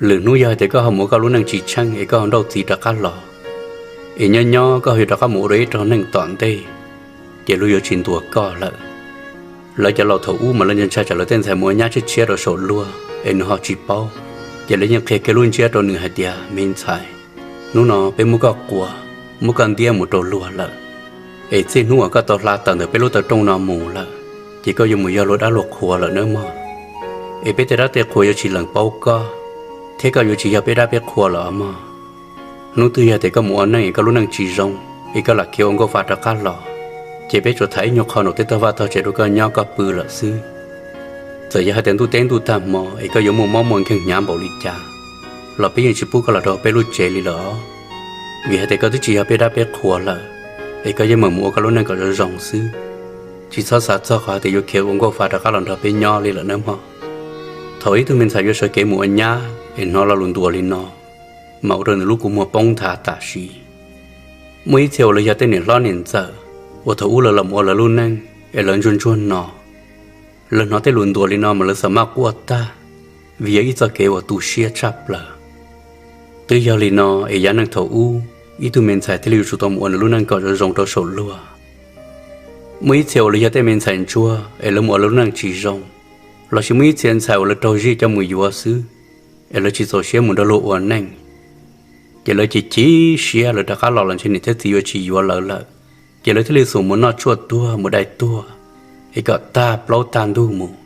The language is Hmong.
Lwm hnub yog hais tias koj ho mus ua koj lub neej tsis tsheej es koj ho nrauj txiv rov qab los, es nyob nyob koj ho yuav rov qab mus ua dua ib rog neeg tom ntej, ces luag yuav tsis ntuas koj lawm. Lawv cov laus thaum ub mas lawv ntshai tsam lawv tej ntxhais mus ua nyab tshiab tshiab rau saum luag es nws ho tsis paub, ces lawv yeej qhia kiag lub ntsiab rau nws hais tias, me ntxhais, hnub no peb muab koj quas, muab koj ntiab mus rau luag lawm, es txij hnub uas koj tau hla tawm ntawm peb lub taw rooj no mus lawm, ces koj yuav mus yog luag dab luag qhuas lawm nawb mog. Es peb tej dab tej qhuas yuav tsis lees paub koj, thiab koj yuav tsis yog peb dab peb qhuas lawm os mog. Hnub twg yog tias koj mus ua neej es koj lub neej tsis zoo, es koj lam khiav ua nkauj fa rov qab los, ces peb tsuas thaiv ib nyuag qho nraum tej tog vaj tog tsev rau koj nyob koj pw lawm xwb. Txawm yog hais tias ntuj teb ntuj tag hmo es koj yuav muaj mob muaj nkeeg hnyav npaum li cas los peb yeej tsis pub koj los rau peb lub tsev li lawm os, vim hais tias koj twb tsis yog peb dab peb qhuas lawm, es koj yeej meem mus ua koj lub neej kom zoo zoo xwb, tsis txhob xav txog qhov hais tias yuav khiav ua nkauj fa rov qab los nrog peb nyob li lawm nawb mog. Thaum ib tug me ntxhais yuav sawv kev mus ua nyab es hnov lo lus ntuas li no, mas ua rau nws lub kua muag poob nthav tam sim. Muaj ib txhia uas lawv yog tej niam hlob niam ntxawm uas thaum ub lawv los ua lawv lub neej es lawv ntsuag ntsuag no, lawv hnov tej lus ntuas li no mas lawv xav maj quaj tag, vim yog ib txoj kev uas tu siab tshaj plaws. Twb yog li no es yav neeg thaum ub ib tug me ntxhais thiaj li yuav tsum tau mus ua nws lub neej kom zoo zoo rau saum luag. Muaj ib txhia uas lawv yog tej me ntxhais ntsuag es lawv mus ua lawv lub neej tsis zoo, lossis muaj ib txhia ntxhais uas lawv raug zij coj mus yuav xwb, es lawv tsis txaus siab mus nrog luag ua neej, ces lawv chim chim siab lawv rov qab los los ntshe niam thiab txiv yuav tsis yuav lawv lawm, ces lawv thiaj li xub mus noj tshuaj tuag mus dai tuag, es kom tag plaub tag ntug mus.